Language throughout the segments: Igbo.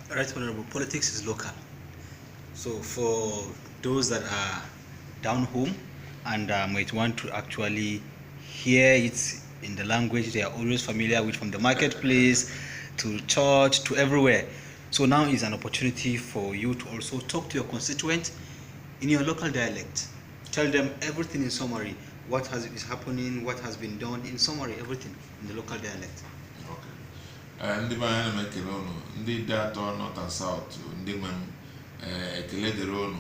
Right Honorable, politics is local. So for those that are down home and might want to actually hear it in the language they are always familiar with, from the marketplace to church to everywhere. So now is an opportunity for you to also talk to your constituent in your local dialect. Tell them everything in summary, what is happening, what has been done, in summary, everything in the local dialect. Okay. Ndị be anyị, ana m ekele unu, ndị Ideato North and South, ndị nwe m. Ekele dịrị unu.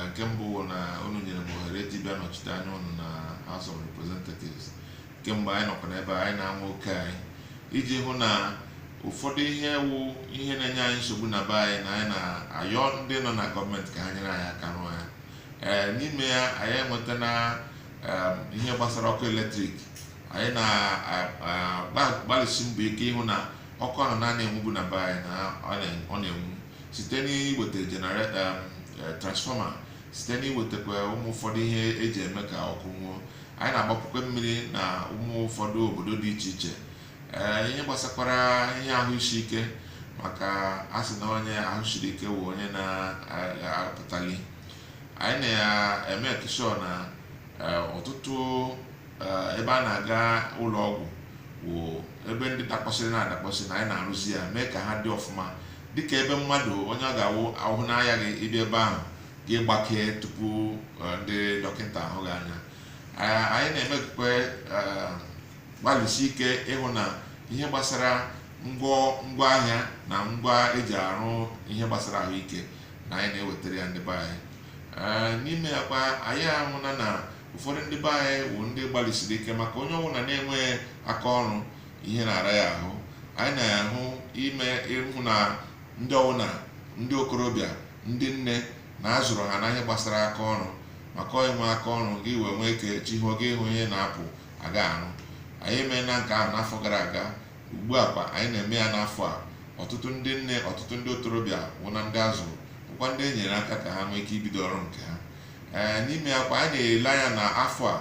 Nke mbụ bụ na unu nyere m ohere iji bịa nọchite anya unu na House of Representatives. Kemgbe anyị nọkwa n'ebe a, anyị na-anwa oke anyị iji hụ na ụfọdụ ihe wụ ihe na-enye anyị nsogbu na be anyị, na anyị na-ayọ ndị nọ na gọọmenti ka ha nyere anyị aka rụọ ya. N'ime ya, anyị enweta na ihe gbasara ọkụ eletrik. Anyị na-agbalịsi mbọ ike ịhụ na ọkụ ahụ na enwubu na be anyị na ọ na-enwu site n'iweta generator, transformer, site n'iwetakwa ụmụ ụfọdụ ihe eji eme ka ọkụ nwuo. Anyị na-agbapụkwa mmiri na ụmụ ụfọdụ obodo dị iche iche. Ihe gbasakwara ihe ahụ isi ike, maka a sị na onye ahụ siri ike wụ onye na-apụtali, anyị na-eme sure na ọtụtụ ebe a na-aga ụlọ ọgwụ wụ ebe ndị dakpọsịrị na-adakpọsị, na anyị na-arụzi ya, mee ka ha dị ọfụma, dịka ebe mmadụ onye ọ ga-awụ ahụ n'ahịa gị ịbịa ebe ahụ gị gbakee tupu ndị dọkịta ahụ gị anya. Anyị na-emekwe gbalịsi ike ịhụ na ihe gbasara ngwaahịa na ngwa eji arụ ihe gbasara ahụike, na anyị na-ewetara ya ndị be anyị. N'ime ya kwa, anyị ahụna na ụfọdụ ndị be anyị wụ ndị gbalịsiri ike, maka onye ọbụla na-enweghị aka ọrụ, ihe na-ara ya ahụ. Anyị na-ahụ ime ịhụ na ndị ọbụla, ndị okorobịa, ndị nne, na-azụrụ ha na ihe gbasara aka ọrụ, maka inwe aka ọrụ gị wee nwee ike chi hụ gị ịhụ ihe na-apụ aga arụ. Anyị emeela nke ahụ n'afọ gara aga. Ugbu a kwa, anyị na-eme ya n'afọ a. Ọtụtụ ndị nne, ọtụtụ ndị okorobịa wụ na ndị azụrụ, bụkwa ndị e nyere aka ka ha nwee ike ibido ọrụ nke ha. N'ime ya kwa, anyị na-ele anya na afọ a,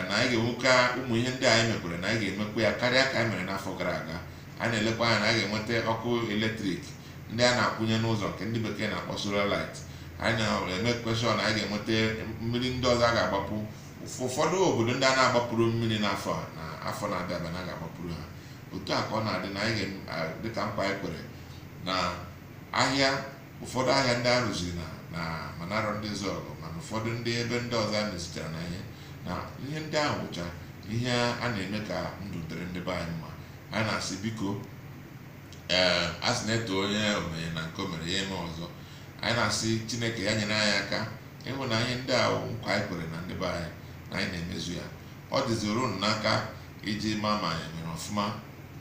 na anyị ga-enweka ụmụ ihe ndị anyị mekwere, na anyị ga-emekwa ya karịa ka anyị mere n'afọ gara aga. Anyị na-elekwa anya na anyị ga-enweta ọkụ eletrik ndị a na-akwụnye n'ụzọ, nke ndị bekee na-akpọ solar light. Anyị na-eme question na anyị ga-enweta mmiri ndị ọzọ a ga-agbapụ ụfọdụ obodo ndị a na-agbapụrụ mmiri n'afọ a, na afọ na-abịa abịa na a ga-agbapụrụ ha. Otu a ka ọ na-adị na anyị ga, dịka nkwa anyị kwere na ahịa, ụfọdụ ahịa ndị a rụziri na manarọ ndị zọgụ, mana ụfọdụ ndị ebe ndị ọzọ a mezichara na ihe na ihe ndị ahụ bụcha ihe a na-eme ka ndụ dịrị ndị be anyị mma. Anyị na-asị, biko, a sị na-eto onye omenye na nke o mere ya eme ọzọ. Anyị na-asị Chineke ya nyere anyị aka ịhụ na ihe ndị a bụ nkwa anyị kwere na ndị be anyị, na anyị na-emezu ya. Ọ dịziri unu n'aka iji ma ma anyị mere ọfụma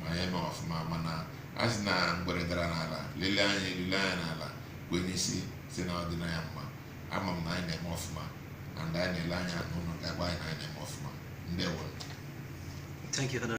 ma anyị eme ọfụma, mana a sị na ngwere dara n'ala lelee anya elu, lee anya n'ala, kwenye isi si na ọ dị na ya mma. Ama m na anyị na-eme ọfụma, and anyị na-ele anya na unu ga-agwa anyị na anyị na-eme ọfụma. Ndewo. Thank you, Honorable.